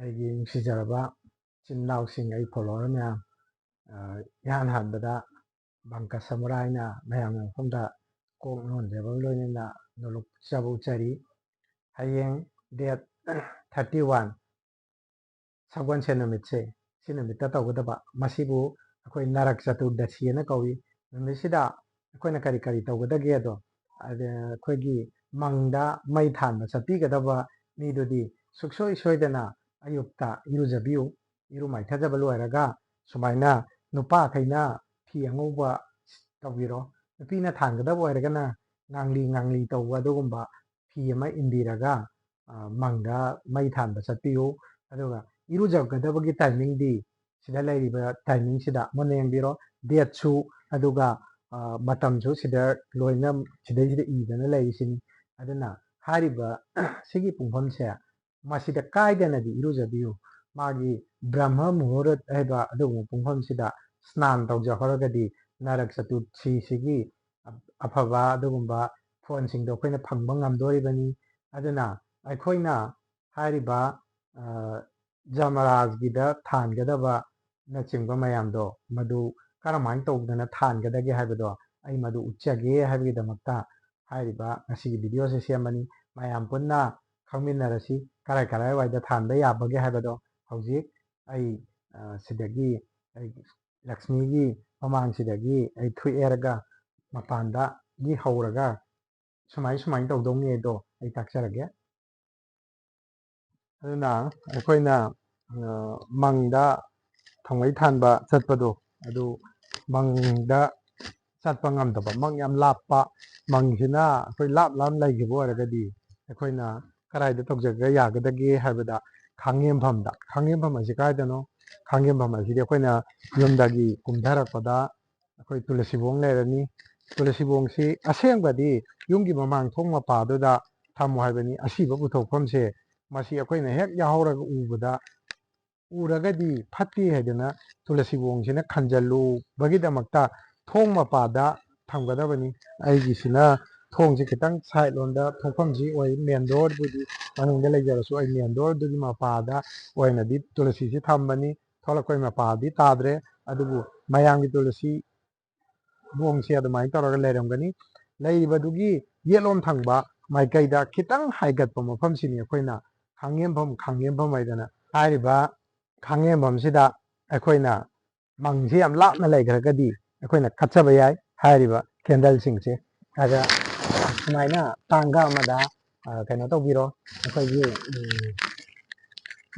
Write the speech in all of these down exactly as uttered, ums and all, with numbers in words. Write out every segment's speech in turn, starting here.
ꯑꯩꯒꯤ ꯅꯨꯡꯁꯤꯖꯔꯕ ꯏꯆꯤꯟ ꯏꯅꯥꯎꯁꯤꯡ, ꯑꯩ follower ꯃꯌꯥꯝ, ꯑ, ꯏꯍꯥꯟ ꯍꯥꯟꯕꯗ ꯕꯪꯀ ꯁꯃꯨꯔꯥꯏꯅ ꯃꯌꯥꯝꯒꯤ ꯃꯐꯝꯗ ꯀꯣꯛ ꯅꯣꯟꯖꯕꯒ ꯂꯣꯏꯅꯅ ꯅꯣꯂꯨꯛꯆꯕ ꯎꯠꯆꯔꯤ꯫ ꯍꯌꯦꯡ date thirty one, ꯁꯒꯣꯜꯁꯦꯟ ꯅꯨꯃꯤꯠꯁꯦ, ꯁꯤ ꯅꯨꯃꯤꯠꯇ ꯇꯧꯒꯗꯕ, ꯃꯁꯤꯕꯨ ꯑꯩꯈꯣꯏ ꯅꯔꯛ ꯆꯇꯨꯔꯗꯁꯤ ꯍꯥꯏꯅ ꯀꯧꯏ꯫ ꯅꯨꯃꯤꯠꯁꯤꯗ ꯑꯩꯈꯣꯏꯅ ꯀꯔꯤ ꯀꯔꯤ ꯇꯧꯒꯗꯒꯦꯗꯣ, ꯑꯗ ꯑꯩꯈꯣꯏꯒꯤ ꯃꯪꯗ ꯃꯩ ꯊꯥꯟꯕ ꯆꯠꯄꯤꯒꯗꯕ ꯃꯤꯗꯨꯗꯤ ꯁꯨꯡꯁꯣꯏ ꯁꯣꯏꯗꯅ ꯑꯌꯨꯛꯇ ꯏꯔꯨꯖꯕꯤꯌꯨ꯫ ꯏꯔꯨ ꯃꯥꯏꯊꯖꯕ ꯂꯣꯏꯔꯒ ꯁꯨꯃꯥꯏꯅ ꯅꯨꯄꯥꯈꯩꯅ ꯐꯤ ꯑꯉꯧꯕ ꯇꯧꯕꯤꯔꯣ, ꯅꯨꯄꯤꯅ ꯊꯥꯟꯒꯗꯕ ꯑꯣꯏꯔꯒꯅ ꯉꯥꯡꯂꯤ ꯉꯥꯡꯂꯤ ꯇꯧꯕ ꯑꯗꯨꯒꯨꯝꯕ ꯐꯤ ꯑꯃ ꯏꯟꯕꯤꯔꯒ, ꯑ, ꯃꯪꯗ ꯃꯩ ꯊꯥꯟꯕ ꯆꯠꯄꯤꯌꯨ꯫ ꯑꯗꯨꯒ ꯏꯔꯨꯖꯒꯗꯕꯒꯤ timingꯗꯤ ꯁꯤꯗ ꯂꯩꯔꯤꯕ timingꯁꯤꯗ ꯃꯨꯟꯅ ꯌꯦꯡꯕꯤꯔꯣ꯫ Dateꯁꯨ, ꯑꯗꯨꯒ, ꯑ, ꯃꯇꯝꯁꯨ ꯁꯤꯗ ꯂꯣꯏꯅ ꯁꯤꯗꯩꯁꯤꯗ ꯏꯗꯅ ꯂꯩꯔꯤꯁꯤꯅꯤ꯫ ꯑꯗꯨꯅ ꯍꯥꯏꯔꯤꯕ ꯁꯤꯒꯤ ꯄꯨꯡꯐꯝꯁꯦ, ꯃꯁꯤꯗ ꯀꯥꯏꯗꯅꯗꯤ ꯏꯔꯨꯖꯕꯤꯌꯨ꯫ ꯃꯥꯒꯤ ꯕ꯭ꯔꯍ꯭ꯃ ꯃꯨꯍꯨꯔꯠ ꯍꯥꯏꯕ ꯑꯗꯨꯒꯨꯝꯕ ꯄꯨꯡꯐꯝꯁꯤꯗ ꯁ꯭ꯅꯥꯟ ꯇꯧꯖꯍꯧꯔꯒꯗꯤ ꯅꯔꯛ ꯆꯇꯨꯔꯊꯤꯁꯤꯒꯤ ꯑꯐꯕ ꯑꯗꯨꯒꯨꯝꯕ ꯐꯣꯟꯁꯤꯡꯗꯣ ꯑꯩꯈꯣꯏꯅ ꯐꯪꯕ ꯉꯝꯗꯣꯔꯤꯕꯅꯤ꯫ ꯑꯗꯨꯅ ꯑꯩꯈꯣꯏꯅ ꯍꯥꯏꯔꯤꯕ, ꯑ, ꯖꯃꯔꯥꯖꯒꯤꯗ ꯊꯥꯟꯒꯗꯕ ꯅꯆꯤꯡꯕ ꯃꯌꯥꯝꯗꯣ, ꯃꯗꯨ ꯀꯔꯝꯍꯥꯏꯅ ꯇꯧꯗꯅ ꯊꯥꯟꯒꯗꯒꯦ ꯍꯥꯏꯕꯗꯣ ꯑꯩ ꯃꯗꯨ ꯎꯠꯆꯒꯦ ꯍꯥꯏꯕꯒꯤꯗꯃꯛꯇ ꯍꯥꯏꯔꯤꯕ ꯉꯁꯤꯒꯤ videoꯁꯦ ꯁꯦꯝꯕꯅꯤ꯫ ꯃꯌꯥꯝ ꯄꯨꯟꯅ ꯈꯪꯃꯤꯟꯅꯔꯁꯤ, ꯀꯔꯥꯏ ꯀꯔꯥꯏꯋꯥꯏꯗ ꯊꯥꯟꯕ ꯌꯥꯕꯒꯦ ꯍꯥꯏꯕꯗꯣ꯫ ꯍꯧꯖꯤꯛ ꯑꯩ, ꯑ, ꯁꯤꯗꯒꯤ, ꯑꯩ ꯂꯛꯁꯃꯤꯒꯤ ꯃꯃꯥꯡꯁꯤꯗꯒꯤ ꯑꯩ ꯊꯣꯛꯑꯦꯔꯒ ꯃꯄꯥꯟꯗꯒꯤ ꯍꯧꯔꯒ ꯁꯨꯃꯥꯏ ꯁꯨꯃꯥꯏꯅ ꯇꯧꯗꯧꯅꯤ ꯍꯥꯏꯗꯣ ꯑꯩ ꯇꯥꯛꯆꯔꯒꯦ꯫ ꯑꯗꯨꯅ ꯑꯩꯈꯣꯏꯅ, ꯑ, ꯃꯪꯗ ꯊꯥꯎꯃꯩ ꯊꯥꯟꯕ ꯆꯠꯄꯗꯣ, ꯑꯗꯨ ꯃꯪꯗ ꯆꯠꯄ ꯉꯝꯗꯕ, ꯃꯪ ꯌꯥꯝ ꯂꯥꯞꯄ, ꯃꯪꯁꯤꯅ ꯑꯩꯈꯣꯏ ꯂꯥꯞ ꯂꯥꯞꯅ ꯂꯩꯈꯤꯕ ꯑꯣꯏꯔꯒꯗꯤ ꯑꯩꯈꯣꯏꯅ ꯀꯗꯥꯏꯗ ꯇꯧꯖꯒꯦ ꯌꯥꯒꯗꯒꯦ ꯍꯥꯏꯕꯗ ꯈꯥꯡꯉꯦꯝꯐꯝꯗ, ꯈꯥꯡꯉꯦꯝꯐꯝ ꯑꯁꯤ ꯀꯥꯏꯗꯅꯣ? ꯈꯥꯡꯉꯦꯝꯐꯝ ꯑꯁꯤꯗꯤ ꯑꯩꯈꯣꯏꯅ ꯌꯨꯝꯗꯒꯤ ꯀꯨꯝꯊꯔꯛꯄꯗ ꯑꯩꯈꯣꯏ ꯇꯨꯂꯁꯤꯕꯣꯡ ꯂꯩꯔꯅꯤ꯫ ꯇꯨꯂꯁꯤꯕꯣꯡꯁꯤ ꯑꯁꯦꯡꯕꯗꯤ ꯌꯨꯝꯒꯤ ꯃꯃꯥꯡ ꯊꯣꯡ ꯃꯄꯥꯗꯨꯗ ꯊꯝꯃꯨ ꯍꯥꯏꯕꯅꯤ꯫ ꯑꯁꯤꯕ ꯄꯨꯊꯣꯛꯐꯝꯁꯦ, ꯃꯁꯤ ꯑꯩꯈꯣꯏꯅ ꯍꯦꯛ ꯌꯥꯍꯧꯔꯒ ꯎꯕꯗ, ꯎꯔꯒꯗꯤ ꯐꯠꯇꯦ ꯍꯥꯏꯗꯅ ꯇꯨꯂꯁꯤꯕꯣꯡꯁꯤꯅ ꯈꯟꯖꯜꯂꯨꯕꯒꯤꯗꯃꯛꯇ ꯊꯣꯡ ꯃꯄꯥꯗ ꯊꯝꯒꯗꯕꯅꯤ꯫ ꯑꯩꯒꯤꯁꯤꯅ ꯊꯣꯡꯁꯤ ꯈꯤꯇꯪ ꯁꯥꯏꯠ ꯂꯣꯝꯗ ꯊꯣꯛꯐꯝꯁꯤ ꯑꯣꯏ꯫ ꯃꯦꯟ ꯗꯣꯔꯕꯨꯗꯤ ꯃꯅꯨꯡꯗ ꯂꯩꯖꯔꯁꯨ, ꯑꯩ ꯃꯦꯟ ꯗꯣꯔꯗꯨꯒꯤ ꯃꯄꯥꯗ ꯑꯣꯏꯅꯗꯤ ꯇꯨꯂꯁꯤꯁꯤ ꯊꯝꯕꯅꯤ꯫ ꯊꯣꯛꯂꯛꯄꯒꯤ ꯃꯄꯥꯗꯤ ꯇꯥꯗ꯭ꯔꯦ, ꯑꯗꯨꯕꯨ ꯃꯌꯥꯝꯒꯤ ꯇꯨꯂꯁꯤ ꯕꯣꯡꯁꯦ ꯑꯗꯨꯃꯥꯏꯅ ꯇꯧꯔꯒ ꯂꯩꯔꯝꯒꯅꯤ꯫ ꯂꯩꯔꯤꯕꯗꯨꯒꯤ ꯌꯦꯠꯂꯣꯝ ꯊꯪꯕ ꯃꯥꯏꯀꯩꯗ ꯈꯤꯇꯪ ꯍꯥꯏꯒꯠꯄ ꯃꯐꯝꯁꯤꯅꯤ ꯑꯩꯈꯣꯏꯅ ꯈꯥꯡꯉꯦꯝꯐꯝ, ꯈꯥꯡꯉꯦꯝꯐꯝ ꯍꯥꯏꯗꯅ꯫ ꯍꯥꯏꯔꯤꯕ ꯈꯥꯡꯉꯦꯝꯐꯝꯁꯤꯗ ꯑꯩꯈꯣꯏꯅ ꯃꯪꯁꯤ ꯌꯥꯝ ꯂꯥꯞꯅ ꯂꯩꯈ꯭ꯔꯒꯗꯤ ꯑꯩꯈꯣꯏꯅ ꯀꯠꯆꯕ ꯌꯥꯏ ꯍꯥꯏꯔꯤꯕ ꯀꯦꯟꯗꯜꯁꯤꯡꯁꯦ꯫ ꯑꯗ ꯁꯨꯃꯥꯏꯅ ꯇꯥꯡꯒ ꯑꯃꯗ, ꯑ, ꯀꯩꯅꯣ ꯇꯧꯕꯤꯔꯣ, ꯑꯩꯈꯣꯏꯒꯤ, ꯎꯝ,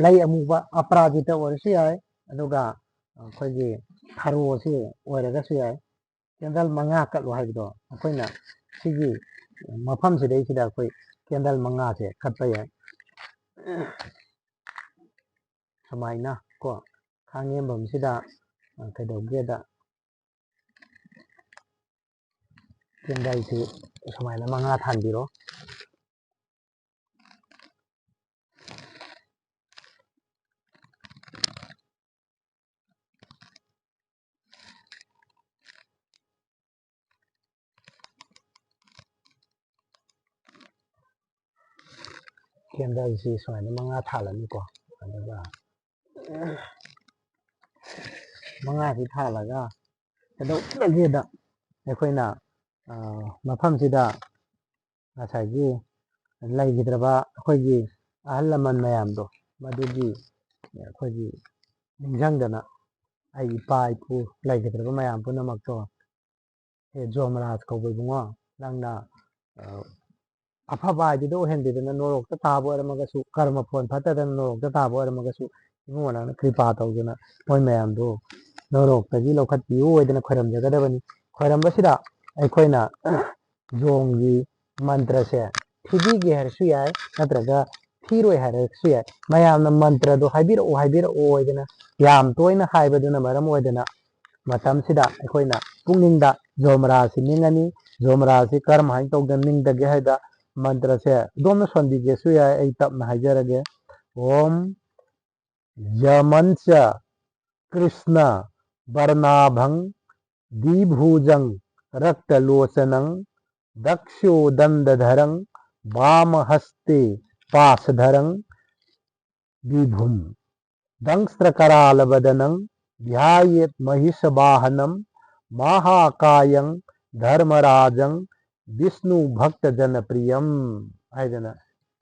ꯂꯩ ꯑꯃꯨꯕ ꯑꯄꯔꯥꯖꯤꯇ ꯑꯣꯏꯔꯁꯨ ꯌꯥꯏ, ꯑꯗꯨꯒ ꯑꯩꯈꯣꯏꯒꯤ ꯊꯔꯣꯁꯤ ꯑꯣꯏꯔꯒꯁꯨ ꯌꯥꯏ꯫ ꯀꯦꯟꯗꯜ ꯃꯉꯥ ꯀꯠꯂꯣ ꯍꯥꯏꯕꯗꯣ ꯑꯩꯈꯣꯏꯅ ꯁꯤꯒꯤ ꯃꯐꯝꯁꯤꯗꯩꯁꯤꯗ ꯑꯩꯈꯣꯏ ꯀꯦꯟꯗꯜ ꯃꯉꯥꯁꯦ ꯀꯠꯄ ꯌꯥꯏ꯫ ꯁꯨꯃꯥꯏꯅ ꯀꯣ, ꯈꯥꯡꯉꯦꯝꯕꯝꯁꯤꯗ, ꯑ, ꯀꯩꯗꯧꯒꯦꯗ, ꯀꯦꯟꯗꯜꯁꯤ ꯁꯨꯃꯥꯏꯅ ꯃꯉꯥ ꯊꯥꯟꯕꯤꯔꯣ꯫ ꯀꯦꯟꯗꯜꯁꯤ ꯁꯨꯃꯥꯏꯅ ꯃꯉꯥ ꯊꯥꯜꯂꯅꯤꯀꯣ꯫ ꯑꯗꯨꯒ ꯃꯉꯥꯁꯤ ꯊꯥꯜꯂꯒ ꯀꯩꯗꯧꯔꯒꯦꯗ, ꯑꯩꯈꯣꯏꯅ, ꯑ, ꯃꯐꯝꯁꯤꯗ ꯉꯁꯥꯏꯒꯤ ꯂꯩꯈꯤꯗ꯭ꯔꯕ ꯑꯩꯈꯣꯏꯒꯤ ꯑꯍꯜ ꯂꯃꯟ ꯃꯌꯥꯝꯗꯣ, ꯃꯗꯨꯒꯤ ꯑꯩꯈꯣꯏꯒꯤ ꯅꯤꯡꯁꯤꯡꯗꯅ, ꯑꯩ ꯏꯄꯥ ꯏꯄꯨ ꯂꯩꯈꯤꯗ꯭ꯔꯕ ꯃꯌꯥꯝ ꯄꯨꯝꯅꯃꯛꯇꯣ, "ꯍꯦ ꯖꯣꯃꯔꯥꯖ ꯀꯧꯕ ꯏꯕꯨꯡꯉꯣ, ꯅꯪꯅ, ꯑ, ꯑꯐꯕ ꯍꯥꯏꯗꯨꯗ ꯑꯣꯏꯍꯟꯕꯤꯗꯅ, ꯅꯣꯔꯣꯛꯇ ꯇꯥꯕ ꯑꯣꯏꯔꯝꯃꯒꯁꯨ, ꯀꯔꯃ ꯐꯣꯟ ꯐꯠꯇꯗꯅ ꯅꯣꯔꯣꯛꯇ ꯇꯥꯕ ꯑꯣꯏꯔꯝꯃꯒꯁꯨ, ꯏꯕꯨꯡꯉꯣ ꯅꯪꯅ ꯀ꯭ꯔꯤꯄꯥ ꯇꯧꯗꯅ ꯃꯣꯏ ꯃꯌꯥꯝꯗꯣ ꯅꯣꯔꯣꯛꯇꯒꯤ ꯂꯧꯈꯠꯄꯤꯌꯨ" ꯍꯥꯏꯗꯅ ꯈꯣꯏꯔꯝꯖꯒꯗꯕꯅꯤ꯫ ꯈꯣꯏꯔꯝꯕꯁꯤꯗ ꯑꯩꯈꯣꯏꯅ ꯖꯣꯝꯒꯤ ꯃꯟꯇ꯭ꯔꯁꯦ ꯊꯤꯕꯤꯒꯦ ꯍꯥꯏꯔꯁꯨ ꯌꯥꯏ, ꯅꯠꯇ꯭ꯔꯒ ꯊꯤꯔꯣꯏ ꯍꯥꯏꯔꯁꯨ ꯌꯥꯏ꯫ ꯃꯌꯥꯝꯅ ꯃꯟꯇ꯭ꯔꯗꯣ "ꯍꯥꯏꯕꯤꯔꯛꯑꯣ, ꯍꯥꯏꯕꯤꯔꯛꯑꯣ" ꯍꯥꯏꯗꯅ ꯌꯥꯝ ꯇꯣꯏꯅ ꯍꯥꯏꯕꯗꯨꯅ ꯃꯔꯝ ꯑꯣꯏꯗꯅ ꯃꯇꯝꯁꯤꯗ ꯑꯩꯈꯣꯏꯅ ꯄꯨꯛꯅꯤꯡꯗ ꯖꯣꯃꯔꯥꯁꯤ ꯅꯤꯡꯉꯅꯤ꯫ ꯖꯣꯃꯔꯥꯁꯤ ꯀꯔꯝ ꯍꯥꯏꯅ ꯇꯧꯗꯅ ꯅꯤꯡꯗꯒꯦ ꯍꯥꯏꯗ, ꯃꯟꯇ꯭ꯔꯁꯦ ꯑꯗꯣꯝꯅ ꯁꯣꯟꯕꯤꯒꯦꯁꯨ ꯌꯥꯏ, ꯑꯩ ꯇꯞꯅ ꯍꯥꯏꯖꯔꯒꯦ꯫ "ॐ यमञ्च कृष्ण वरनाभं द्विभुजं रक्तलोचनं दक्षो दंडधरं वामहस्ते पाशधरं विभुं दंष्ट्रकरालवदनं ध्यायेत् महिषवाहनं महाकायं धर्मराजं विष्णु भक्त जन प्रियम ꯍꯥꯏꯗꯅ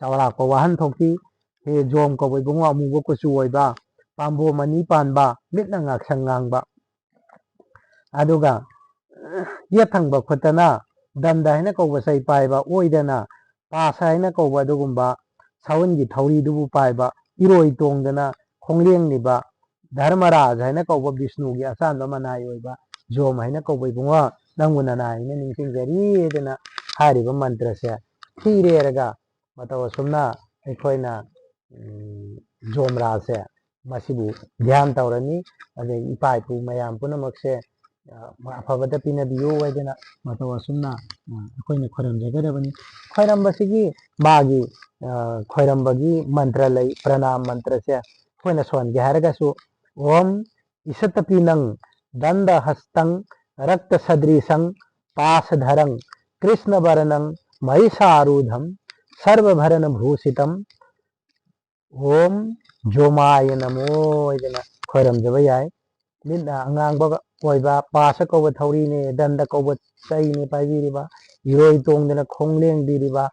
ꯆꯥꯎꯔꯥꯛꯄ ꯋꯥꯍꯟꯊꯣꯛꯇꯤ, ꯍꯦ ꯖꯣꯝ ꯀꯧꯕ ꯏꯕꯨꯡꯉꯣ, ꯑꯃꯨꯕ ꯀꯨꯆꯨ ꯑꯣꯏꯕ, ꯄꯥꯝꯕꯣꯝ ꯑꯅꯤ ꯄꯥꯟꯕ, ꯃꯤꯠꯅ ꯉꯥꯛꯁꯪ ꯉꯥꯡꯕ, ꯑꯗꯨꯒ ꯌꯦꯠ ꯊꯪꯕ ꯈꯨꯠꯇꯅ ꯗꯟꯗ ꯍꯥꯏꯅ ꯀꯧꯕ ꯆꯩ ꯄꯥꯏꯕ, ꯑꯣꯏꯗꯅ ꯄꯥꯁ ꯍꯥꯏꯅ ꯀꯧꯕ ꯑꯗꯨꯒꯨꯝꯕ ꯁꯥꯎꯟꯒꯤ ꯊꯧꯔꯤꯗꯨꯕꯨ ꯄꯥꯏꯕ, ꯏꯔꯣꯏ ꯇꯣꯡꯗꯅ ꯈꯣꯡꯂꯦꯡꯂꯤꯕ ꯙꯔꯃꯔꯥꯖ ꯍꯥꯏꯅ ꯀꯧꯕ ꯕꯤꯁꯅꯨꯒꯤ ꯑꯆꯥꯟꯕ ꯃꯅꯥꯏ ꯑꯣꯏꯕ ꯖꯣꯝ ꯍꯥꯏꯅ ꯀꯧꯕ ꯏꯕꯨꯡꯉꯣ, ꯅꯪꯕꯨ ꯅꯅꯥꯏ ꯍꯥꯏꯅ ꯅꯤꯡꯁꯤꯡꯖꯔꯤ ꯍꯥꯏꯗꯅ ꯍꯥꯏꯔꯤꯕ ꯃꯟꯇ꯭ꯔꯁꯦ ꯊꯤꯔꯦꯔꯒ ꯃꯇꯧ ꯑꯁꯨꯝꯅ ꯑꯩꯈꯣꯏꯅ, ꯎꯝ, ꯖꯣꯝꯔꯥꯁꯦ ꯃꯁꯤꯕꯨ ꯙ꯭ꯌꯥꯟ ꯇꯧꯔꯅꯤ꯫ ꯑꯗꯒꯤ ꯏꯄꯥ ꯏꯄꯨ ꯃꯌꯥꯝ ꯄꯨꯝꯅꯃꯛꯁꯦ, ꯑ, ꯑꯐꯕꯗ ꯄꯤꯅꯕꯤꯌꯨ ꯍꯥꯏꯗꯅ ꯃꯇꯧ ꯑꯁꯨꯝꯅ, ꯑ, ꯑꯩꯈꯣꯏꯅ ꯈꯣꯏꯔꯝꯖꯒꯗꯕꯅꯤ꯫ ꯈꯣꯏꯔꯝꯕꯁꯤꯒꯤ ꯃꯥꯒꯤ, ꯑ, ꯈꯣꯏꯔꯝꯕꯒꯤ ꯃꯟꯇ꯭ꯔ ꯂꯩ, ꯄ꯭ꯔꯅꯥꯝ ꯃꯟꯇ꯭ꯔꯁꯦ ꯑꯩꯈꯣꯏꯅ ꯁꯣꯟꯒꯦ ꯍꯥꯏꯔꯒꯁꯨ, "ॐ ꯏꯁꯇꯄꯤꯅꯪ ꯗꯟꯗꯍꯁꯇꯪ ꯔꯛꯇꯁꯗ꯭ꯔꯤꯁꯪ ꯄꯥꯁꯙꯔꯪ ꯀ꯭ꯔꯤꯁ꯭ꯅꯚꯔꯅꯪ ꯃꯍꯤꯁꯥꯔೂಢꯝ ꯁꯔꯚꯚꯔꯅꯚೂꯁꯤꯇꯝ ॐ ꯖꯣꯃꯥꯌ ꯅꯃꯣ" ꯍꯥꯏꯗꯅ ꯈꯣꯏꯔꯝꯖꯕ ꯌꯥꯏ꯫ ꯃꯤꯠꯅ ꯑꯉꯥꯡꯕ ꯑꯣꯏꯕ, ꯄꯥꯁ ꯀꯧꯕ ꯊꯧꯔꯤꯅꯦ, ꯗꯟꯗ ꯀꯧꯕ ꯆꯩꯅꯦ ꯄꯥꯏꯕꯤꯔꯤꯕ, ꯏꯔꯣꯏ ꯇꯣꯡꯗꯅ ꯈꯣꯡ ꯂꯦꯡꯕꯤꯔꯤꯕ,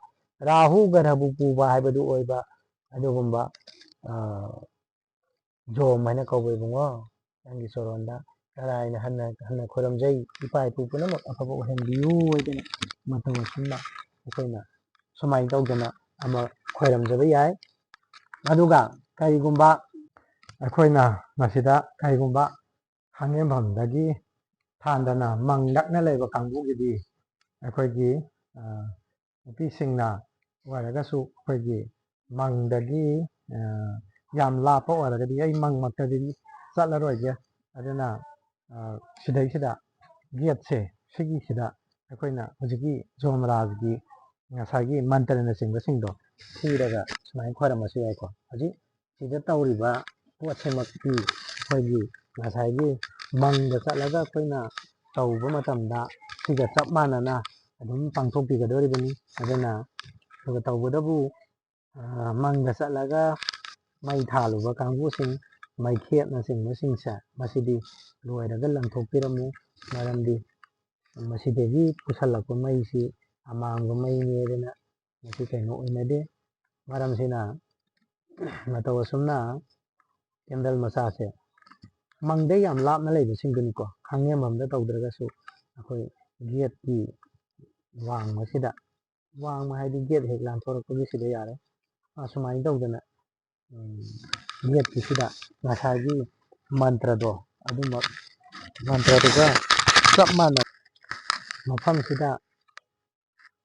ꯔꯥꯍꯨ ꯒ꯭ꯔꯍꯕꯨ ꯄꯨꯕ ꯍꯥꯏꯕꯗꯨ ꯑꯣꯏꯕ, ꯑꯗꯨꯒꯨꯝꯕ, ꯑ, ꯖꯣꯝ ꯍꯥꯏꯅ ꯀꯧꯕ ꯏꯕꯨꯡꯉꯣ, ꯅꯪꯒꯤ ꯆꯣꯔꯣꯟꯗ ꯇꯔꯥꯏꯅ ꯍꯟꯅ ꯍꯟꯅ ꯈꯣꯏꯔꯝꯖꯩ꯫ ꯏꯄꯥ ꯏꯄꯨ ꯄꯨꯝꯅꯃꯛ ꯑꯐꯕ ꯑꯣꯏꯍꯟꯕꯤꯌꯨ ꯍꯥꯏꯗꯅ ꯃꯇꯧ ꯑꯁꯨꯝꯅ ꯑꯩꯈꯣꯏꯅ ꯁꯨꯃꯥꯏꯅ ꯇꯧꯗꯅ ꯑꯃ ꯈꯣꯏꯔꯝꯖꯕ ꯌꯥꯏ꯫ ꯑꯗꯨꯒ ꯀꯔꯤꯒꯨꯝꯕ ꯑꯩꯈꯣꯏꯅ ꯃꯁꯤꯗ ꯀꯔꯤꯒꯨꯝꯕ ꯈꯥꯡꯉꯦꯝꯐꯝꯗꯒꯤ ꯊꯥꯟꯗꯅ ꯃꯪꯂꯛꯅ ꯂꯩꯕ ꯀꯥꯡꯕꯨꯒꯤꯗꯤ ꯑꯩꯈꯣꯏꯒꯤ, ꯑ, ꯅꯨꯄꯤꯁꯤꯡꯅ ꯑꯣꯏꯔꯒꯁꯨ ꯑꯩꯈꯣꯏꯒꯤ ꯃꯪꯗꯒꯤ, ꯑ, ꯌꯥꯝ ꯂꯥꯞꯄ ꯑꯣꯏꯔꯒꯗꯤ ꯑꯩ ꯃꯪꯃꯛꯇꯗꯤ ꯆꯠꯂꯔꯣꯏꯒꯦ꯫ ꯑꯗꯨꯅ, ꯑ, ꯁꯤꯗꯩꯁꯤꯗ ꯒꯦꯠꯁꯦ, ꯁꯤꯒꯤꯁꯤꯗ ꯑꯩꯈꯣꯏꯅ ꯍꯧꯖꯤꯛꯀꯤ ꯖꯣꯃꯔꯥꯖꯒꯤ ꯉꯁꯥꯏꯒꯤ ꯃꯟꯇ꯭ꯔꯅꯆꯤꯡꯕꯁꯤꯡꯗꯣ ꯊꯤꯔꯒ ꯁꯨꯃꯥꯏꯅ ꯈꯣꯏꯔꯝꯃꯁꯨ ꯌꯥꯏꯀꯣ꯫ ꯍꯧꯖꯤꯛ ꯁꯤꯗ ꯇꯧꯔꯤꯕ ꯄꯣꯠꯁꯤꯃꯛꯇꯤ ꯑꯩꯈꯣꯏꯒꯤ ꯉꯁꯥꯏꯒꯤ ꯃꯪꯗ ꯆꯠꯂꯒ ꯑꯩꯈꯣꯏꯅ ꯇꯧꯕ ꯃꯇꯝꯗ ꯁꯤꯒ ꯆꯞ ꯃꯥꯟꯅꯅ ꯑꯗꯨꯝ ꯄꯥꯡꯊꯣꯛꯄꯤꯒꯗꯧꯔꯤꯕꯅꯤ꯫ ꯑꯗꯨꯅ ꯑꯗꯨꯒ ꯇꯧꯕꯇꯕꯨ, ꯑ, ꯃꯪꯗ ꯆꯠꯂꯒ ꯃꯩ ꯊꯥꯜꯂꯨꯕ ꯀꯥꯡꯕꯨꯁꯤꯡ, ꯃꯩꯈꯦꯠꯅꯆꯤꯡꯕꯁꯤꯡꯁꯦ, ꯃꯁꯤꯗꯤ ꯂꯣꯏꯔꯒ ꯂꯪꯊꯣꯛꯄꯤꯔꯝꯃꯨ꯫ ꯃꯔꯝꯗꯤ ꯃꯁꯤꯗꯒꯤ ꯄꯨꯁꯜꯂꯛꯄ ꯃꯩꯁꯤ ꯑꯃꯥꯡꯕ ꯃꯩꯅꯤ ꯍꯥꯏꯗꯅ ꯃꯁꯤ ꯀꯩꯅꯣ ꯑꯣꯏꯅꯗꯦ꯫ ꯃꯔꯝꯁꯤꯅ ꯃꯇꯧ ꯑꯁꯨꯝꯅ ꯀꯦꯟꯗꯜ ꯃꯆꯥꯁꯦ ꯃꯪꯗꯩ ꯌꯥꯝ ꯂꯥꯞꯅ ꯂꯩꯕꯁꯤꯡꯗꯨꯅꯤꯀꯣ, ꯈꯥꯡꯉꯦꯝꯕꯝꯗ ꯇꯧꯗ꯭ꯔꯒꯁꯨ ꯑꯩꯈꯣꯏ ꯒꯦꯠꯀꯤ ꯋꯥꯡꯃꯁꯤꯗ, ꯋꯥꯡꯃ ꯍꯥꯏꯗꯤ ꯒꯦꯠ ꯍꯦꯛ ꯂꯥꯟꯊꯣꯔꯛꯄꯒꯤ ꯁꯤꯗ ꯌꯥꯔꯦ꯫ ꯑꯁꯨꯃꯥꯏꯅ ꯇꯧꯗꯅ, ꯎꯝ, ꯒꯦꯠꯀꯤꯁꯤꯗ ꯉꯁꯥꯏꯒꯤ ꯃꯟꯇ꯭ꯔꯗꯣ, ꯑꯗꯨꯃꯛ ꯃꯟꯇ꯭ꯔꯗꯨꯒ ꯆꯞ ꯃꯥꯟꯅ ꯃꯐꯝꯁꯤꯗ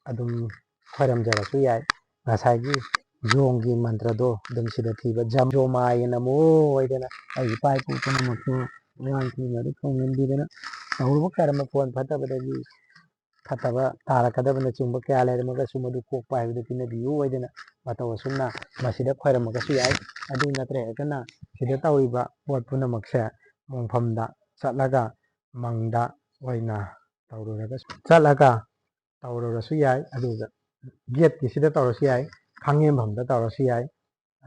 ꯑꯗꯨꯝ ꯈꯣꯏꯔꯝꯖꯔꯁꯨ ꯌꯥꯏ꯫ ꯉꯁꯥꯏꯒꯤ ꯌꯣꯡꯒꯤ ꯃꯟꯇ꯭ꯔꯗꯣ ꯑꯗꯨꯝ ꯁꯤꯗ ꯊꯤꯕ, "ꯖꯝ ꯖꯣꯃꯥꯌꯦ ꯅꯃꯣ" ꯍꯥꯏꯗꯅ ꯑꯩ ꯏꯄꯥ ꯏꯄꯨ ꯄꯨꯝꯅꯃꯛꯄꯨ ꯑꯉꯥꯡꯁꯤꯡ ꯑꯗꯨ ꯈꯣꯡꯍꯟꯕꯤꯗꯅ ꯇꯧꯔꯨꯕ ꯀꯔꯝꯕ ꯄꯣꯠ ꯐꯠꯇꯕꯗꯒꯤ ꯐꯠꯇꯕ ꯇꯥꯔꯛꯀꯗꯕꯅꯆꯤꯡꯕ ꯀꯌꯥ ꯂꯩꯔꯝꯃꯒꯁꯨ ꯃꯗꯨ ꯀꯣꯛꯄ ꯍꯥꯏꯕꯗꯨ ꯄꯤꯅꯕꯤꯌꯨ ꯍꯥꯏꯗꯅ ꯃꯇꯧ ꯑꯁꯨꯝꯅ ꯃꯁꯤꯗ ꯈꯣꯏꯔꯝꯃꯒꯁꯨ ꯌꯥꯏ꯫ ꯑꯗꯨ ꯅꯠꯇ꯭ꯔꯒꯅ ꯁꯤꯗ ꯇꯧꯔꯤꯕ ꯄꯣꯠ ꯄꯨꯝꯅꯃꯛꯁꯦ ꯃꯣꯡꯐꯝꯗ ꯆꯠꯂꯒ ꯃꯪꯗ ꯑꯣꯏꯅ ꯇꯧꯔꯨꯔꯒꯁꯨ, ꯆꯠꯂꯒ ꯇꯧꯔꯨꯔꯁꯨ ꯌꯥꯏ, ꯑꯗꯨꯒ ꯒꯦꯠꯀꯤꯁꯤꯗ ꯇꯧꯔꯁꯨ ꯌꯥꯏ, ꯈꯥꯡꯉꯦꯝꯐꯝꯗ ꯇꯧꯔꯁꯨ ꯌꯥꯏ꯫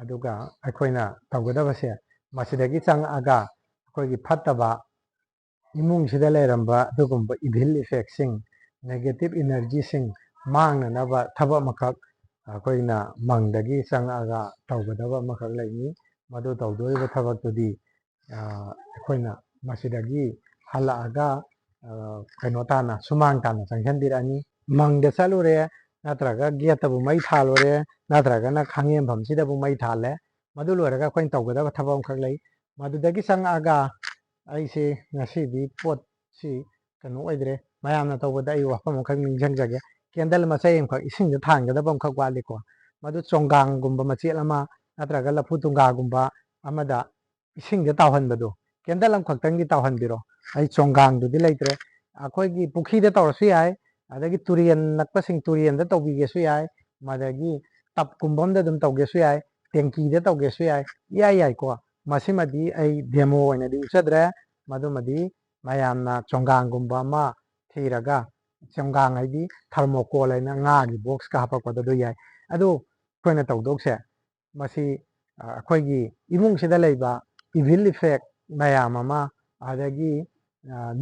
ꯑꯗꯨꯒ ꯑꯩꯈꯣꯏꯅ ꯇꯧꯒꯗꯕꯁꯦ ꯃꯁꯤꯗꯒꯤ ꯆꯪꯉꯛꯑꯒ ꯑꯩꯈꯣꯏꯒꯤ ꯐꯠꯇꯕ ꯏꯃꯨꯡꯁꯤꯗ ꯂꯩꯔꯝꯕ ꯑꯗꯨꯒꯨꯝꯕ evil effectꯁꯤꯡ, negative energyꯁꯤꯡ ꯃꯥꯡꯅꯅꯕ ꯊꯕꯛ ꯑꯃꯈꯛ ꯑꯩꯈꯣꯏꯅ ꯃꯪꯗꯒꯤ ꯆꯪꯉꯛꯑꯒ ꯇꯧꯒꯗꯕ ꯑꯃꯈꯛ ꯂꯩꯅꯤ꯫ ꯃꯗꯨ ꯇꯧꯗꯣꯔꯤꯕ ꯊꯕꯛꯇꯨꯗꯤ, ꯑ, ꯑꯩꯈꯣꯏꯅ ꯃꯁꯤꯗꯒꯤ ꯍꯜꯂꯛꯑꯒ, ꯑ, ꯀꯩꯅꯣ ꯇꯥꯅ, ꯁꯨꯃꯥꯡ ꯇꯥꯅ ꯆꯪꯁꯤꯟꯕꯤꯔꯛꯑꯅꯤ꯫ ꯃꯪꯗ ꯆꯠꯂꯨꯔꯦ, ꯅꯠꯇ꯭ꯔꯒ ꯒꯦꯠꯇꯕꯨ ꯃꯩ ꯊꯥꯜꯂꯨꯔꯦ, ꯅꯠꯇ꯭ꯔꯒꯅ ꯈꯥꯡꯉꯦꯝꯐꯝꯁꯤꯗꯕꯨ ꯃꯩ ꯊꯥꯜꯂꯦ꯫ ꯃꯗꯨ ꯂꯣꯏꯔꯒ ꯑꯩꯈꯣꯏꯅ ꯇꯧꯒꯗꯕ ꯊꯕꯛ ꯑꯃꯈꯛ ꯂꯩ꯫ ꯃꯗꯨꯗꯒꯤ ꯆꯪꯉꯛꯑꯒ ꯑꯩꯁꯤ ꯉꯁꯤꯗꯤ ꯄꯣꯠꯁꯤ ꯀꯩꯅꯣ ꯑꯣꯏꯗ꯭ꯔꯦ, ꯃꯌꯥꯝꯅ ꯇꯧꯕꯗ ꯑꯩ ꯋꯥꯐꯝ ꯑꯃꯈꯛ ꯅꯤꯡꯁꯤꯡꯖꯒꯦ꯫ ꯀꯦꯟꯗꯜ ꯃꯆꯩ ꯑꯃꯈꯛ ꯏꯁꯤꯡꯗ ꯊꯥꯡꯒꯗꯕ ꯑꯃꯈꯛ ꯋꯥꯠꯂꯤꯀꯣ꯫ ꯃꯗꯨ ꯆꯣꯡꯒꯥꯡꯒꯨꯝꯕ ꯃꯆꯦꯠ ꯑꯃ ꯅꯠꯇ꯭ꯔꯒ ꯂꯐꯨ ꯇꯨꯡꯒꯥꯒꯨꯝꯕ ꯑꯃꯗ ꯏꯁꯤꯡꯗ ꯇꯥꯎꯍꯟꯕꯗꯣ, ꯀꯦꯟꯗꯜ ꯑꯃꯈꯛꯇꯪꯗꯤ ꯇꯥꯎꯍꯟꯕꯤꯔꯣ꯫ ꯑꯩ ꯆꯣꯡꯒꯥꯡꯗꯨꯗꯤ ꯂꯩꯇ꯭ꯔꯦ꯫ ꯑꯩꯈꯣꯏꯒꯤ ꯄꯨꯈ꯭ꯔꯤꯗ ꯇꯧꯔꯁꯨ ꯌꯥꯏ, ꯑꯗꯒꯤ ꯇꯨꯔꯦꯟ ꯅꯛꯄꯁꯤꯡ ꯇꯨꯔꯦꯟꯗ ꯇꯧꯕꯤꯒꯦꯁꯨ ꯌꯥꯏ, ꯑꯗꯒꯤ ꯇꯞꯀꯨꯝꯕ ꯑꯃꯗ ꯑꯗꯨꯝ ꯇꯧꯒꯦꯁꯨ ꯌꯥꯏ, ꯇꯦꯡꯀꯤꯗ ꯇꯧꯒꯦꯁꯨ ꯌꯥꯏ, ꯏꯌꯥ ꯌꯥꯏꯀꯣ꯫ ꯃꯁꯤꯃꯗꯤ ꯑꯩ demo ꯑꯣꯏꯅꯗꯤ ꯎꯠꯆꯗ꯭ꯔꯦ꯫ ꯃꯗꯨꯃꯗꯤ ꯃꯌꯥꯝꯅ ꯆꯣꯡꯒꯥꯡꯒꯨꯝꯕ ꯑꯃ ꯊꯤꯔꯒ ꯆꯦꯡꯒꯥꯡ ꯍꯥꯏꯗꯤ ꯊꯔꯃꯣꯀꯣꯜ ꯍꯥꯏꯅ ꯉꯥꯒꯤ ꯕꯣꯛꯁꯀ ꯍꯥꯄꯛꯄꯗꯣ ꯑꯗꯨ ꯌꯥꯏ꯫ ꯑꯗꯨ ꯑꯩꯈꯣꯏꯅ ꯇꯧꯗꯧꯁꯦ ꯃꯁꯤ ꯑꯩꯈꯣꯏꯒꯤ ꯏꯃꯨꯡꯁꯤꯗ ꯂꯩꯕ ꯏꯚꯤꯜ ꯏꯐꯦꯛ ꯃꯌꯥꯝ ꯑꯃ, ꯑꯗꯒꯤ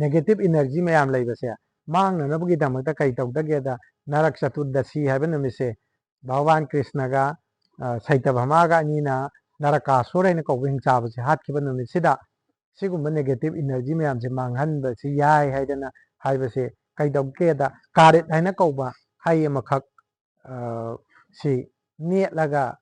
ꯅꯦꯒꯦꯇꯤꯞ ꯏꯅꯔꯖꯤ ꯃꯌꯥꯝ ꯂꯩꯕꯁꯦ ꯃꯥꯡꯅꯅꯕꯒꯤꯗꯃꯛꯇ ꯀꯩ ꯇꯧꯗꯒꯦꯗ, ꯅꯔꯛ ꯆꯇꯨꯔꯗꯁꯤ ꯍꯥꯏꯕ ꯅꯨꯃꯤꯠꯁꯦ ꯚꯒꯋꯥꯟ ꯀ꯭ꯔꯤꯁꯅꯒ ꯁꯩꯇꯚꯃꯥꯒ ꯑꯅꯤꯅ ꯅꯔꯀꯥꯁꯨꯔ ꯍꯥꯏꯅ ꯀꯧꯕ ꯍꯤꯡꯆꯥꯕꯁꯦ ꯍꯥꯠꯈꯤꯕ ꯅꯨꯃꯤꯠꯁꯤꯗ ꯁꯤꯒꯨꯝꯕ ꯅꯦꯒꯦꯇꯤꯞ ꯏꯅꯔꯖꯤ ꯃꯌꯥꯝꯁꯦ ꯃꯥꯡꯍꯟꯕꯁꯤ ꯌꯥꯏ ꯍꯥꯏꯗꯅ ꯍꯥꯏꯕꯁꯦ ꯀꯩꯗꯧꯒꯦꯗ, ꯀꯥꯔꯦꯠ ꯍꯥꯏꯅ ꯀꯧꯕ ꯍꯩ ꯑꯃꯈꯛ ꯁꯤ ꯅꯦꯠꯂꯒ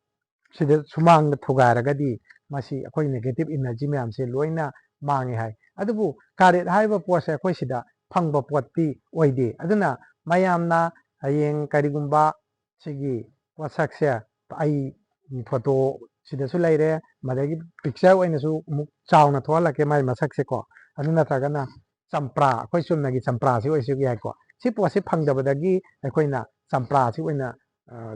ꯁꯤꯗ ꯁꯨꯃꯥꯡꯗ ꯊꯨꯒꯥꯏꯔꯒꯗꯤ ꯃꯁꯤ ꯑꯩꯈꯣꯏ ꯅꯦꯒꯦꯇꯤꯞ ꯏꯅꯔꯖꯤ ꯃꯌꯥꯝꯁꯦ ꯂꯣꯏꯅ ꯃꯥꯡꯉꯦ ꯍꯥꯏ꯫ ꯑꯗꯨꯕꯨ ꯀꯥꯔꯦꯠ ꯍꯥꯏꯔꯤꯕ ꯄꯣꯠꯁꯦ ꯑꯩꯈꯣꯏ ꯁꯤꯗ ꯐꯪꯕ ꯄꯣꯠꯇꯤ ꯑꯣꯏꯗꯦ꯫ ꯑꯗꯨꯅ ꯃꯌꯥꯝꯅ ꯍꯌꯦꯡ ꯀꯔꯤꯒꯨꯝꯕ ꯁꯤꯒꯤ ꯄꯣꯠꯁꯛꯁꯦ ꯑꯩ ꯐꯣꯇꯣ ꯁꯤꯗꯁꯨ ꯂꯩꯔꯦ, ꯃꯗꯒꯤ ꯄꯤꯛꯆꯔ ꯑꯣꯏꯅꯁꯨ ꯑꯃꯨꯛ ꯆꯥꯎꯅ ꯊꯣꯛꯍꯜꯂꯛꯀꯦ ꯃꯥꯏ ꯃꯁꯛꯁꯦꯀꯣ꯫ ꯑꯗꯨ ꯅꯠꯇ꯭ꯔꯒꯅ ꯆꯝꯄ꯭ꯔꯥ, ꯑꯩꯈꯣꯏ ꯆꯨꯝꯅꯒꯤ ꯆꯝꯄ꯭ꯔꯥꯁꯤ ꯑꯣꯏꯁꯨ ꯌꯥꯏꯀꯣ꯫ ꯁꯤ ꯄꯣꯠꯁꯤ ꯐꯪꯗꯕꯗꯒꯤ ꯑꯩꯈꯣꯏꯅ ꯆꯝꯄ꯭ꯔꯥꯁꯤ ꯑꯣꯏꯅ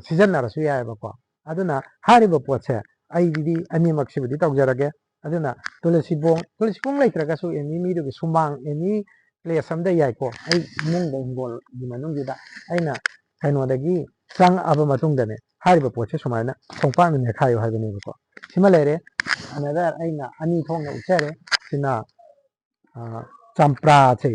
ꯁꯤꯖꯤꯟꯅꯔꯁꯨ ꯌꯥꯏꯑꯕꯀꯣ꯫ ꯑꯗꯨꯅ ꯍꯥꯏꯔꯤꯕ ꯄꯣꯠꯁꯦ ꯑꯩꯗꯤ ꯑꯅꯤꯃꯛꯁꯤꯕꯨꯗꯤ ꯇꯧꯖꯔꯒꯦ꯫ ꯑꯗꯨꯅ ꯇꯨꯂꯁꯤꯕꯣꯡ, ꯇꯨꯂꯁꯤꯕꯣꯡ ꯂꯩꯇ꯭ꯔꯒꯁꯨ ꯑꯦꯅꯤ ꯃꯤꯗꯨꯒꯤ ꯁꯨꯃꯥꯡ, ꯑꯦꯅꯤ ꯄ꯭ꯂꯦꯁ ꯑꯃꯗ ꯌꯥꯏꯀꯣ꯫ ꯑꯩ ꯏꯃꯨꯡꯗ, ꯍꯤꯡꯒꯣꯜꯒꯤ ꯃꯅꯨꯡꯁꯤꯗ ꯑꯩꯅ ꯀꯩꯅꯣꯗꯒꯤ ꯆꯪꯉꯛꯑꯕ ꯃꯇꯨꯡꯗꯅꯦ ꯍꯥꯏꯔꯤꯕ ꯄꯣꯠꯁꯦ ꯁꯨꯃꯥꯏꯅ ꯈꯣꯡꯄꯥꯛꯅ ꯅꯦꯠꯈꯥꯏꯌꯨ ꯍꯥꯏꯕꯅꯦꯕꯀꯣ꯫ ꯁꯤꯃ ꯂꯩꯔꯦ꯫ ꯑꯅꯗꯔ ꯑꯩꯅ ꯑꯅꯤ ꯊꯣꯛꯅ ꯎꯠꯆꯔꯦ꯫ ꯁꯤꯅ ꯆꯝꯄ꯭ꯔꯥꯁꯦ,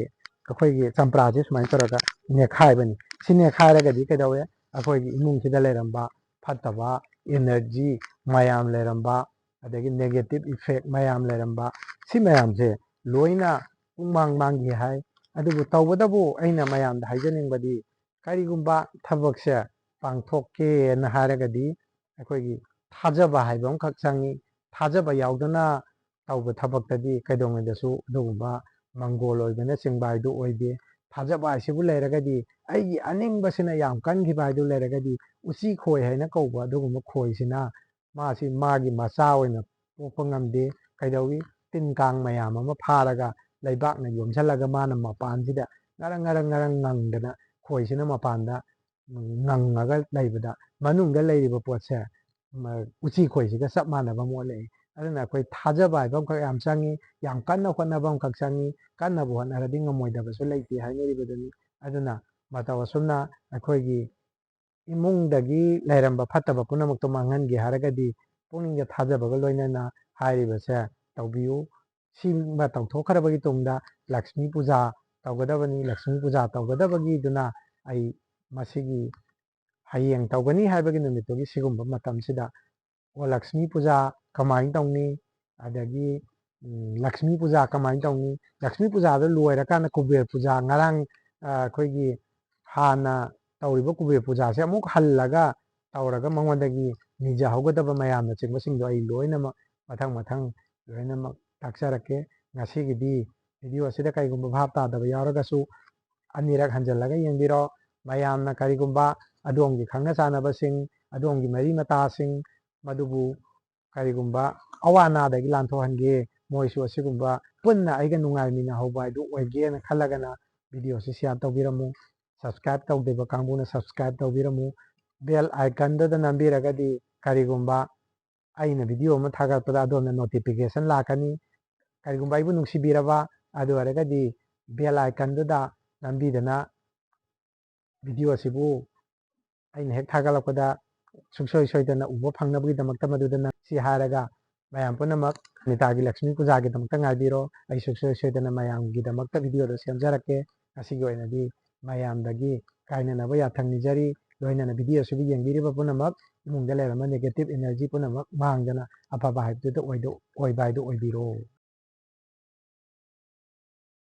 ꯑꯩꯈꯣꯏꯒꯤ ꯆꯝꯄ꯭ꯔꯥꯁꯦ ꯁꯨꯃꯥꯏꯅ ꯇꯧꯔꯒ ꯅꯦꯠꯈꯥꯏꯕꯅꯤ꯫ ꯁꯤ ꯅꯦꯠꯈꯥꯏꯔꯒꯗꯤ ꯀꯩꯗꯧꯋꯦ? ꯑꯩꯈꯣꯏꯒꯤ ꯏꯃꯨꯡꯁꯤꯗ ꯂꯩꯔꯝꯕ ꯐꯠꯇꯕ ꯏꯅꯔꯖꯤ ꯃꯌꯥꯝ ꯂꯩꯔꯝꯕ, ꯑꯗꯒꯤ ꯅꯦꯒꯦꯇꯤꯞ ꯏꯐꯦꯛ ꯃꯌꯥꯝ ꯂꯩꯔꯝꯕ, ꯁꯤ ꯃꯌꯥꯝꯁꯦ ꯂꯣꯏꯅ ꯄꯨꯡꯃꯥꯡ ꯃꯥꯡꯈꯤ ꯍꯥꯏ꯫ ꯑꯗꯨꯕꯨ ꯇꯧꯕꯇꯕꯨ ꯑꯩꯅ ꯃꯌꯥꯝꯗ ꯍꯥꯏꯖꯅꯤꯡꯕꯗꯤ, ꯀꯔꯤꯒꯨꯝꯕ ꯊꯕꯛꯁꯦ ꯄꯥꯡꯊꯣꯛꯀꯦꯅ ꯍꯥꯏꯔꯒꯗꯤ ꯑꯩꯈꯣꯏꯒꯤ ꯊꯥꯖꯕ ꯍꯥꯏꯕ ꯑꯃꯈꯛ ꯆꯪꯉꯤ꯫ ꯊꯥꯖꯕ ꯌꯥꯎꯗꯅ ꯇꯧꯕ ꯊꯕꯛꯇꯗꯤ ꯀꯩꯗꯧꯉꯩꯗꯁꯨ ꯑꯗꯨꯒꯨꯝꯕ ꯃꯪꯒꯣꯜ ꯑꯣꯏꯕꯅꯆꯤꯡꯕ ꯍꯥꯏꯗꯨ ꯑꯣꯏꯗꯦ꯫ ꯊꯥꯖꯕ ꯍꯥꯏꯁꯤꯕꯨ ꯂꯩꯔꯒꯗꯤ, ꯑꯩꯒꯤ ꯑꯅꯤꯡꯕꯁꯤꯅ ꯌꯥꯝ ꯀꯟꯈꯤꯕ ꯍꯥꯏꯗꯨ ꯂꯩꯔꯒꯗꯤ, ꯎꯆꯤ ꯈꯣꯏ ꯍꯥꯏꯅ ꯀꯧꯕ ꯑꯗꯨꯒꯨꯝꯕ ꯈꯣꯏꯁꯤꯅ ꯃꯥꯁꯤ ꯃꯥꯒꯤ ꯃꯆꯥ ꯑꯣꯏꯅ ꯄꯣꯛꯄ ꯉꯝꯗꯦ꯫ ꯀꯩꯗꯧꯏ? ꯇꯤꯟ ꯀꯥꯡ ꯃꯌꯥꯝ ꯑꯃ ꯐꯥꯔꯒ ꯂꯩꯕꯥꯛꯅ ꯌꯣꯝꯁꯤꯜꯂꯒ ꯃꯥꯅ ꯃꯄꯥꯟꯁꯤꯗ ꯉꯔꯪ ꯉꯔꯪ ꯉꯔꯪ ꯉꯪꯗꯅ ꯈꯣꯏꯁꯤꯅ ꯃꯄꯥꯟꯗ ꯉꯪꯉꯒ ꯂꯩꯕꯗ ꯃꯅꯨꯡꯗ ꯂꯩꯔꯤꯕ ꯄꯣꯠꯁꯦ ꯎꯆꯤ ꯈꯣꯏꯁꯤꯒ ꯆꯞ ꯃꯥꯟꯅꯕ ꯑꯃ ꯑꯣꯜꯂꯛꯏ꯫ ꯑꯗꯨꯅ ꯑꯩꯈꯣꯏ ꯊꯥꯖꯕ ꯍꯥꯏꯕ ꯑꯃꯈꯛ ꯌꯥꯝ ꯆꯪꯉꯤ, ꯌꯥꯝ ꯀꯟꯅ ꯍꯣꯠꯅꯕ ꯑꯃꯈꯛ ꯆꯪꯉꯤ꯫ ꯀꯟꯅꯕꯨ ꯍꯣꯠꯅꯔꯗꯤ ꯉꯝꯃꯣꯏꯗꯕꯁꯨ ꯂꯩꯇꯦ ꯍꯥꯏꯅꯔꯤꯕꯗꯨꯅꯤ꯫ ꯑꯗꯨꯅ ꯃꯇꯧ ꯑꯁꯨꯝꯅ ꯑꯩꯈꯣꯏꯒꯤ ꯏꯃꯨꯡꯗꯒꯤ ꯂꯩꯔꯝꯕ ꯐꯠꯇꯕ ꯄꯨꯝꯅꯃꯛꯇꯣ ꯃꯥꯡꯍꯟꯒꯦ ꯍꯥꯏꯔꯒꯗꯤ ꯄꯨꯛꯅꯤꯡꯗ ꯊꯥꯖꯕꯒ ꯂꯣꯏꯅꯅ ꯍꯥꯏꯔꯤꯕꯁꯦ ꯇꯧꯕꯤꯌꯨ꯫ ꯁꯤꯃ ꯇꯧꯊꯣꯛꯈ꯭ꯔꯕꯒꯤ ꯇꯨꯡꯗ ꯂꯛꯁꯃꯤ ꯄꯨꯖꯥ ꯇꯧꯒꯗꯕꯅꯤ꯫ ꯂꯛꯁꯃꯤ ꯄꯨꯖꯥ ꯇꯧꯒꯗꯕꯒꯤꯗꯨꯅ ꯑꯩ ꯃꯁꯤꯒꯤ ꯍꯌꯦꯡ ꯇꯧꯒꯅꯤ ꯍꯥꯏꯕꯒꯤ ꯅꯨꯃꯤꯠꯇꯨꯒꯤ ꯁꯤꯒꯨꯝꯕ ꯃꯇꯝꯁꯤꯗ, ꯑꯣ, ꯂꯛꯁꯃꯤ ꯄꯨꯖꯥ ꯀꯃꯥꯏꯅ ꯇꯧꯅꯤ, ꯑꯗꯒꯤ ꯎꯝ, ꯂꯛꯁꯃꯤ ꯄꯨꯖꯥ ꯀꯃꯥꯏꯅ ꯇꯧꯅꯤ, ꯂꯛꯁꯃꯤ ꯄꯨꯖꯥꯗ ꯂꯣꯏꯔꯀꯥꯟꯗ ꯀꯨꯕꯦꯔ ꯄꯨꯖꯥ, ꯉꯔꯥꯡ ꯑ, ꯑꯩꯈꯣꯏꯒꯤ ꯍꯥꯟꯅ ꯇꯧꯔꯤꯕ ꯀꯨꯕꯦꯔ ꯄꯨꯖꯥꯁꯦ ꯑꯃꯨꯛ ꯍꯜꯂꯒ ꯇꯧꯔꯒ ꯃꯉꯣꯟꯗꯒꯤ ꯅꯤꯖꯍꯧꯒꯗꯕ ꯃꯌꯥꯝꯅꯆꯤꯡꯕꯁꯤꯡꯗꯣ ꯑꯩ ꯂꯣꯏꯅꯃꯛ ꯃꯊꯪ ꯃꯊꯪ ꯂꯣꯏꯅꯃꯛ ꯇꯥꯛꯆꯔꯛꯀꯦ꯫ ꯉꯁꯤꯒꯤꯗꯤ ꯚꯤꯗꯤꯑꯣ ꯑꯁꯤꯗ ꯀꯔꯤꯒꯨꯝꯕ ꯚꯥꯞ ꯇꯥꯗꯕ ꯌꯥꯎꯔꯒꯁꯨ ꯑꯅꯤꯔꯛ ꯍꯟꯖꯜꯂꯒ ꯌꯦꯡꯕꯤꯔꯣ꯫ ꯃꯌꯥꯝꯅ ꯀꯔꯤꯒꯨꯝꯕ ꯑꯗꯣꯝꯒꯤ ꯈꯪꯅ ꯆꯥꯟꯅꯕꯁꯤꯡ, ꯑꯗꯣꯝꯒꯤ ꯃꯔꯤ ꯃꯇꯥꯁꯤꯡ, ꯃꯗꯨꯕꯨ ꯀꯔꯤꯒꯨꯝꯕ ꯑꯋꯥ ꯑꯅꯥꯗꯒꯤ ꯂꯥꯟꯊꯣꯛꯍꯟꯒꯦ, ꯃꯣꯏꯁꯨ ꯑꯁꯤꯒꯨꯝꯕ ꯄꯨꯟꯅ ꯑꯩꯒ ꯅꯨꯡꯉꯥꯏꯃꯤꯟꯅꯍꯧꯕ ꯍꯥꯏꯗꯨ ꯑꯣꯏꯒꯦꯅ ꯈꯜꯂꯒꯅ ꯚꯤꯗꯤꯑꯣꯁꯤ ꯁꯤꯌꯥꯔ ꯇꯧꯕꯤꯔꯝꯃꯨ꯫ ꯁꯕꯁꯀ꯭ꯔꯥꯏꯕ ꯇꯧꯗ꯭ꯔꯤꯕ ꯀꯥꯡꯕꯨꯅ ꯁꯕꯁꯀ꯭ꯔꯥꯏꯕ ꯇꯧꯕꯤꯔꯝꯃꯨ꯫ ꯕꯦꯜ ꯑꯥꯏꯀꯟꯗꯨꯗ ꯅꯝꯕꯤꯔꯒꯗꯤ ꯀꯔꯤꯒꯨꯝꯕ ꯑꯩꯅ ꯚꯤꯗꯤꯑꯣ ꯑꯃ ꯊꯥꯒꯠꯄꯗ ꯑꯗꯣꯝꯅ ꯅꯣꯇꯤꯐꯤꯀꯦꯁꯟ ꯂꯥꯛꯀꯅꯤ꯫ ꯀꯔꯤꯒꯨꯝꯕ ꯑꯩꯕꯨ ꯅꯨꯡꯁꯤꯕꯤꯔꯕ ꯑꯗꯨ ꯑꯣꯏꯔꯒꯗꯤ ꯕꯦꯜ ꯑꯥꯏꯀꯟꯗꯨꯗ ꯅꯝꯕꯤꯗꯅ ꯚꯤꯗꯤꯑꯣ ꯑꯁꯤꯕꯨ ꯑꯩꯅ ꯍꯦꯛ ꯊꯥꯒꯠꯂꯛꯄꯗ ꯁꯨꯡꯁꯣꯏ ꯁꯣꯏꯗꯅ ꯎꯕ ꯐꯪꯅꯕꯒꯤꯗꯃꯛꯇ ꯃꯗꯨꯗ ꯅꯝꯁꯤ ꯍꯥꯏꯔꯒ ꯃꯌꯥꯝ ꯄꯨꯝꯅꯃꯛ ꯅꯤꯇꯥꯒꯤ ꯂꯛꯁꯃꯤ ꯄꯨꯖꯥꯒꯤꯗꯃꯛꯇ ꯉꯥꯏꯕꯤꯔꯣ꯫ ꯑꯩ ꯁꯨꯡꯁꯣꯏ ꯁꯣꯏꯗꯅ ꯃꯌꯥꯝꯒꯤꯗꯃꯛꯇ ꯚꯤꯗꯤꯑꯣꯗꯣ ꯁꯦꯝꯖꯔꯛꯀꯦ꯫ ꯉꯁꯤꯒꯤ ꯑꯣꯏꯅꯗꯤ ꯃꯌꯥꯝꯗꯒꯤ ꯀꯥꯏꯅꯅꯕ ꯌꯥꯊꯪ ꯅꯤꯖꯔꯤ꯫ ꯂꯣꯏꯅꯅ ꯚꯤꯗꯤꯑꯣ ꯑꯁꯤꯕꯨ ꯌꯦꯡꯕꯤꯔꯤꯕ ꯄꯨꯝꯅꯃꯛ ꯏꯃꯨꯡꯗ ꯂꯩꯔꯝꯕ ꯅꯦꯒꯦꯇꯤꯞ ꯏꯅꯔꯖꯤ ꯄꯨꯝꯅꯃꯛ ꯃꯥꯡꯗꯅ ꯑꯐꯕ ꯍꯥꯏꯕꯗꯨꯗ ꯑꯣꯏꯗ-, ꯑꯣꯏꯕ ꯍꯥꯏꯗꯨ ꯑꯣꯏꯕꯤꯔꯣ꯫